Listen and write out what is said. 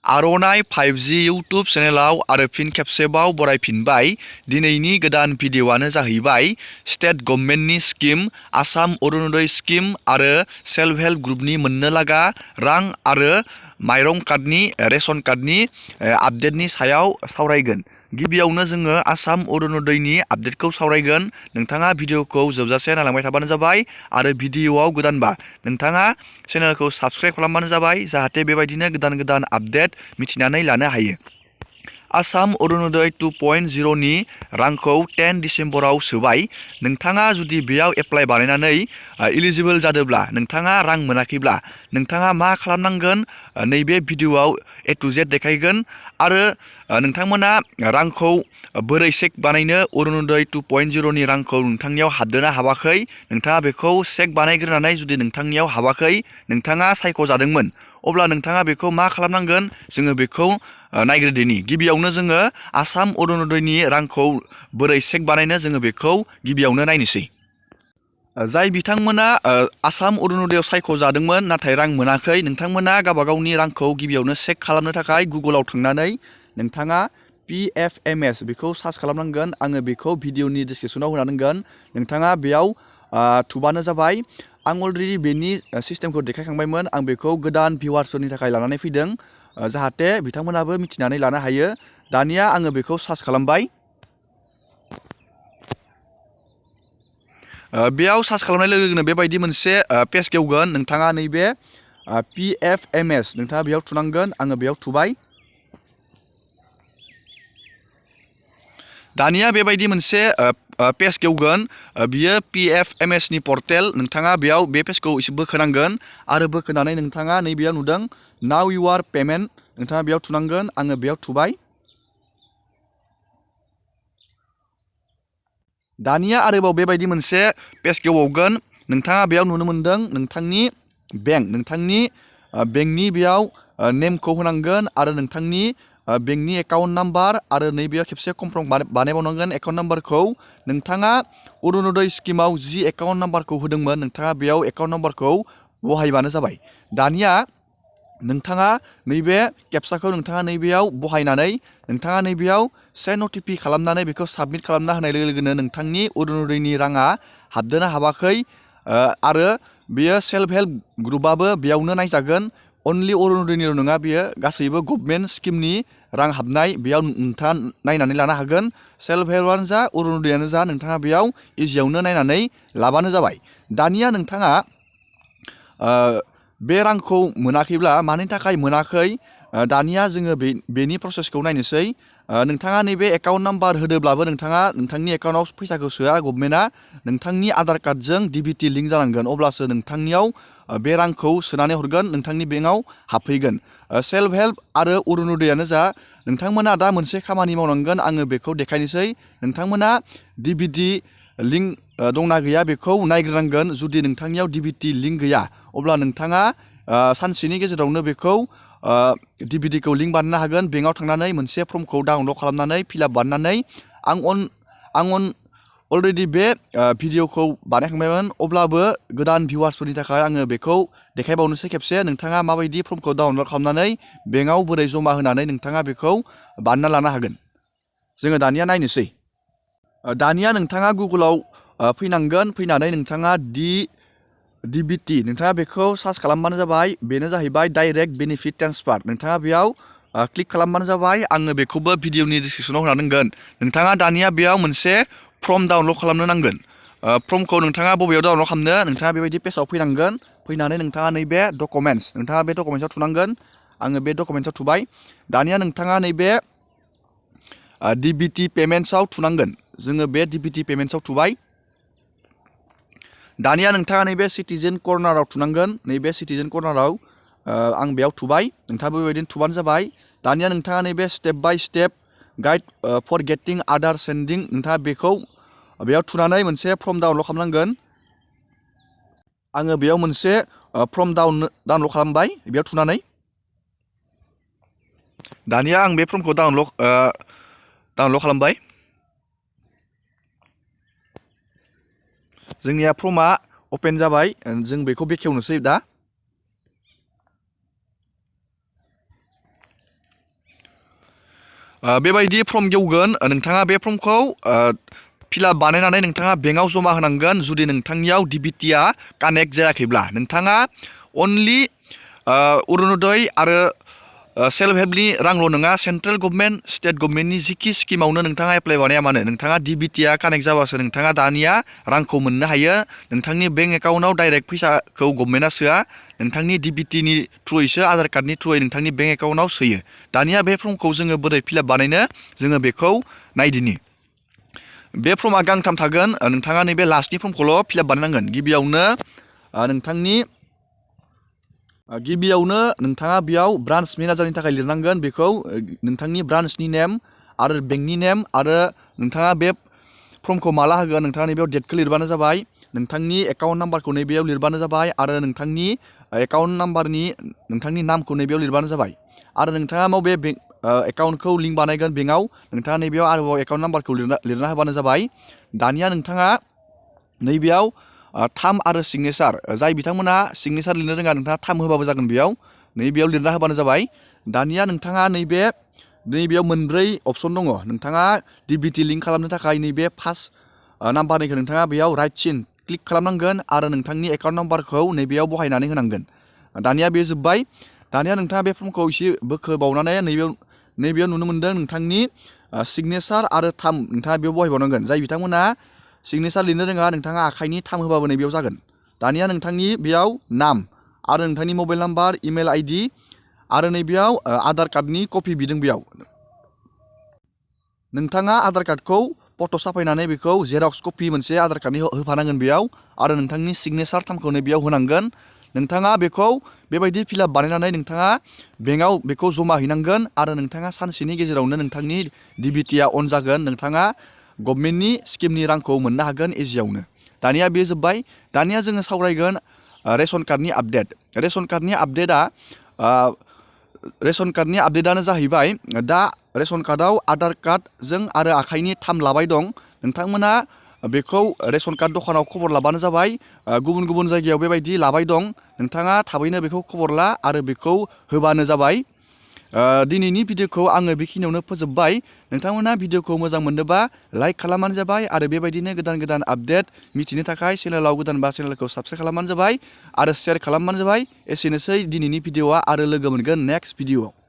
आर'नाइ 5G YouTube चेनेलाव आरो फिन खेबसेबाव बरायफिनबाय। दिनैनि गोदान भिडिअ'आनो जाहैबाय स्टेट गभर्नमेन्टनि स्किम आसाम अरुणोदय स्किम आरो सेल्फ हेल्प ग्रुपनि मोननो लागा रां आरो माइरं कार्डनि रेशन कार्डनि आपडेटनि सायाव सावरायगोन। गिबियावनो जोङो आसाम अरुणोदयनि आपडेटखौ सावरायगोन। नोंथाङा भिडिअ'खौ जोबजासे नायलांबाय थाबानो जाबाय आरो भिडिअ'आव गोदानबा नोंथाङा चेनेलखौ साबस्क्राइब खालामबानो जाबाय, जाहाथे बेबायदिनो गोदान गोदान आपडेट मिथिनानै लानो हायो। आसाम अरुणोदय 2.0 नि रांखौ 10 डिसेम्बराव सोबाय। नोंथाङा जुदि बेयाव एप्लाइ बानायनानै इलिजिबोल जादोंब्ला, नोंथाङा रां मोनाखैब्ला नोंथाङा मा खालामनांगोन नैबे भिडिअ'आव A to Z देखायगोन। आरो नोंथांमोना रांखौ बोरै चेक बानायनो, अरुणोदय 2.0 नि रांखौ नोंथांनियाव हाबदोंना हाबाखै, नोंथाङा बेखौ चेक बानायग्रोनानै जुदि नोंथांनियाव हाबाखै, नोंथाङा सायख'जादोंमोन, अब्ला नोंथाङा बेखौ मा खालामनांगोन, जोङो बेखौ नायग्रोदिनि। गिबियावनो जोङो आसाम अरुणोदयनि रांखौ बोरै चेक बानायनो, जोङो बेखौ गिबियावनो नायनोसै। जाय बिथांमोना आसाम अरुणोदयआव सायख'जादोंमोन नाथाय रां मोनाखै, नोंथांमोना गावबा गावनि रांखौ गिबियावनो चेक खालामनो थाखाय गुगोलाव थांनानै नोंथाङा PFMS बेखौ सार्च खालामनांगोन। आङो बेखौ भिडिअनि डिसक्रिपसनाव होना दोनगोन, नोंथाङा बेयाव थुबानो जाबाय। आं अलरेडि बेनि सिस्टेमखौ देखायखांबायमोन। आं बेखौ गोदान भिउवार्सफोरनि थाखाय लानानै फैदों, जाहाथे बिथांमोनाबो मिथिनानै लानो हायो। दानिया आङो बेखौ सार्च खालामबाय। बेयाव सार्च खालामनाय लोगो लोगोनो बेबायदि मोनसे पेज गेवगोन। नोंथाङा नैबे PFMS नोंथाङा बेयाव थुनांगोन। आङो बेयाव थुबाय। दानिया बेबायदि मोनसे पेज गेवगोन। बियो PFMS नि पर्टेल। नोंथाङा बेयाव बे पेजखौ एसे बोखोनांगोन आरो बोखोनानै नोंथाङा नैबेयाव नुदों नाउ इउआर पेमेन्ट, नोंथाङा बेयाव थुनांगोन। आङो बेयाव थुबाय। दानिया आरोबाव बेबायदि मोनसे पेज गेवबावगोन। नोंथाङा बेयाव नुनो मोनदों नोंथांनि बेंकनि बेयाव नेमखौ होनांगोन आरो नोंथांनि बेंकनि एकाउन्ट नाम्बार आरो नैबेयाव खेबसे कनफार्म बानायबावनांगोन एकाउन्ट नाम्बारखौ। नोंथाङा अरुणोदय स्किमाव जि एकाउन्ट नाम्बारखौ होदोंमोन, नोंथाङा बेयाव एकाउन्ट नाम्बारखौ बहायबानो जाबाय। दानिया नोंथाङा नैबे केपसाखौ नोंथाङा नैबेयाव बहायनानै नोंथाङा नैबेयाव सेन्ड OTP खालामनानै बेखौ साबमिट खालामना होनाय लोगो लोगोनो नोंथांनि अरुणोदयनि राङा हाबदोंना हाबाखै आरो बेयो सेल्फ हेल्प ग्रुपआबो बेयावनो नायजागोन। अनलि अरुणोदयनिल' नङा, बेयो गासैबो गभर्नमेन्ट स्किमनि रां हाबनाय, बेयाव नोंथाङा नायनानै लानो हागोन। सेल्फ हेल्पआनो जा अरुणोदयानो जा, नोंथाङा बेयाव इजियावनो नायनानै लाबानो जाबाय। दानिया नोंथाङा बे रांखौ मोनाखैब्ला मानि थाखाय मोनाखै, दानिया जोङो बेनि प्रसेसखौ नायनोसै। नोंथाङा नैबे एकाउन्ट नाम्बार होदोब्लाबो नोंथाङा नोंथांनि एकाउन्टआव फैसाखौ सोआ गभर्नमेन्टआ, नोंथांनि आधार कार्डजों DBT लिंक जानांगोन, अब्लासो नोंथांनियाव बे रांखौ सोनानै हरगोन, नोंथांनि बेंकआव हाबफैगोन। सेल्फ हेल्प आरो अरुणोदयानो जा, नोंथांमोना दा मोनसे खामानि मावनांगोन। आङो बेखौ देखायनोसै। नोंथांमोना DBT लिंक दंना गैया बेखौ नायग्रोनांगोन। जुदि नोंथांनियाव DBT लिंक गैया, अब्ला नोंथाङा सानसेनि गेजेरावनो बेखौ DBT खौ लिंक बानायनो हागोन। बेंकआव थांनानै मोनसे फर्मखौ डाउनलड खालामनानै फिलआप बानायनानै आं अलरेडि बे भिडिअखौ बानायखांबायमोन, अब्लाबो गोदान भिउवार्सफोरनि थाखाय आङो बेखौ देखायबावनोसै खेबसे। नोंथाङा माबायदि फर्मखौ डाउनलड खालामनानै बेंकआव बोरै जमा होनानै नोंथाङा बेखौ बानायना लानो हागोन, जोङो दानिया नायनोसै। दानिया नोंथाङा गुगोलाव फैनांगोन। फैनानै नोंथाङा DBT नोंथाङा बेखौ सार्च खालामबानो जाबाय। बेनो जाहैबाय डाइरेक्ट बेनिफिट ट्रेन्सफार। नोंथाङा बेयाव क्लिक खालामबानो जाबाय। आङो बेखौबो भिडिअनि डिसक्रिपसनाव होना दोनगोन। नोंथाङा दानिया बेयाव मोनसे फर्म डाउनलड खालामनो नांगोन। फर्मखौ नोंथाङा बबेयाव डाउनलड खालामनो, नोंथाङा बेबायदि पेजाव फैनांगोन। फैनानै नोंथाङा नैबे डकुमेन्ट्स, नोंथाङा बे डकुमेन्ट्सआव थुनांगोन। आङो बे डकुमेन्ट्सआव थुबाय। दानिया नोंथाङा नैबे DBT पेमेन्ट्सआव थुनांगोन। जोङो बे DBT पेमेन्ट्सआव थुबाय। दानिया नोंथाङा नैबे सिटिजेन कर्नाराव थुनांगोन। नैबे सिटिजेन कर्नाराव आं बेयाव थुबाय। नोंथाङाबो बेबायदिनो थुबानो जाबाय। दानिया नोंथाङा नैबे step by step guide for getting Aadhaar seeding, नोंथाङा बेखौ बेयाव थुनानै मोनसे फर्म डाउनलड खालामनांगोन। आङो बेयाव मोनसे फर्म डाउनलड खालामबाय बेयाव थुनानै। दानिया आं बे फर्मखौ डाउनलड खालामबाय। जोंनिया फर्मआ अपेन जाबाय। जों बेखौ बेखेवनोसै दा। बेबायदि फर्म गेवगोन नोंथाङा बे फर्मखौ फिलआप बानायनानै नोंथाङा बेंकआव जमा होनांगोन जुदि नोंथांनियाव डिबिटिया कानेक्ट जायाखैब्ला नोंथाङा अनलि अरुनदय आरो सेल्फ हेल्पनि रांल' नङा सेन्ट्रेल गभर्नमेन्ट स्टेट गभर्नमेन्टनि जिखि स्किमावनो नोंथाङा एप्लाइ बानाया मानो नोंथाङा डिबिटिया कानेक्ट जाबासो नोंथाङा दानिया रांखौ मोननो हायो नोंथांनि बेंक एकाउन्टआव डाइरेक्ट फैसाखौ गभर्नमेन्टआ सोआ नोंथांनि डिबिटिनि थ्रुयैसो आधार कार्डनि थ्रुयै नोंथांनि बेंक एकाउन्टआव सोयो दानिया बे फर्मखौ जोङो बोरै फिलआप बानायनो जोङो बेखौ नायदिनि बे फर्मा गांथाम थागोन नोंथाङा नैबे लास्टनि फर्मखौल' फिलआप बानायनांगोन गिबियावनो नोंथाङा बेयाव ब्रान्च मेनेजारनि थाखाय लिरनांगोन बेखौ नोंथांनि ब्रान्चनि नेम आरो बेंकनि नेम आरो नोंथाङा बे फर्मखौ माला होगोन नोंथाङा नैबेयाव डेटखौ लिरबानो जाबाय नोंथांनि एकाउन्ट नाम्बारखौ नैबेयाव लिरबानो जाबाय आरो नोंथांनि एकाउन्ट नाम्बारनि नोंथांनि नामखौ नैबेयाव लिरबानो जाबाय आरो नोंथाङा बबे बेंक एकाउन्टखौ लिंक बानायगोन बेंकआव नोंथाङा नैबेयाव आरोबाव एकाउन्ट नाम्बारखौ लिरना होबानो जाबाय दानिया नोंथाङा नैबेयाव थाम आरो सिगनेसार जाय बिथांमोना सिगनेसार लिरनो रोङा नोंथाङा थाम होबाबो जागोन नैबेयाव लिरना होबानो जाबाय दानिया नोंथाङा नैबेयाव मोनब्रै अपसन दङ नोंथाङा डिबिटि लिंक खालामनो थाखाय नैबे फार्स्ट नाम्बारनिखौ नोंथाङा बेयाव राइट सिन क्लिक खालामनांगोन आरो नोंथांनि एकाउन्ट नाम्बारखौ नैबेयाव बहायनानै होनांगोन दानिया बे जोब्बाय दानिया नोंथाङा बे फर्मखौ एसे बोखोबावनानै नैबेयाव नुनो मोन्दों नोंथांनि सिगनेसार आरो थाम नोंथाङा बेयाव बहायबावनांगोन जाय बिथांमोना सिगनेसार लिरनो रोङा नोंथाङा आखाइनि थाम होबाबो नैबेयाव जागोन दानिया नोंथांनि बेयाव नाम आरो नोंथांनि मबाइल नाम्बार इमेल आइडि आरो नैबेयाव आधार कार्डनि कपि बिदों बेयाव नोंथाङा आधार कार्डखौ फट' साफायनानै बेखौ जेरक्स कपि मोनसे आधार कार्डनि होफानांगोन बेयाव आरो नोंथांनि सिगनेसार थामखौ नैबेयाव होनांगोन नोंथाङा बेखौ बेबायदि फिलआप बानायनानै नोंथाङा बेंकआव बेखौ जमा हैनांगोन आरो नोंथाङा सानसेनि गेजेरावनो नोंथांनि डिबिटिया अन जागोन नोंथाङा गभर्नमेन्टनि स्किमनि रांखौ मोननो हागोन इजियावनो दानिया बे जोब्बाय दानिया जोङो सावरायगोन रेशन कार्डनि आपडेट रेशन कार्डनि आपडेटआनो जाहैबाय दा रेशन कार्डआव आधार कार्डजों आरो आखाइनि थाम लाबाय दं नोंथांमोना बेखौ रेशन कार्ड दखानाव खबर लाबानो जाबाय गुबुन गुबुन जायगायाव बेबायदि लाबाय दं नोंथाङा थाबैनो बेखौ खबर ला आरो बेखौ होबानो जाबाय दिनैनि भिडिअखौ आङो बेखिनियावनो फोजोबबाय नोंथांमोना भिडिअखौ मोजां मोनदोंबा लाइक खालामबानो जाबाय आरो बेबायदिनो गोदान गोदान आपडेट मिथिनो थाखाय चेनेलाव गोदानबा चेनेलखौ साबस्क्राइब खालामबानो जाबाय आरो शेयार खालामबानो जाबाय एसेनोसै दिनैनि भिडिअआ आरो लोगो मोनगोन नेक्स्ट भिडिअआव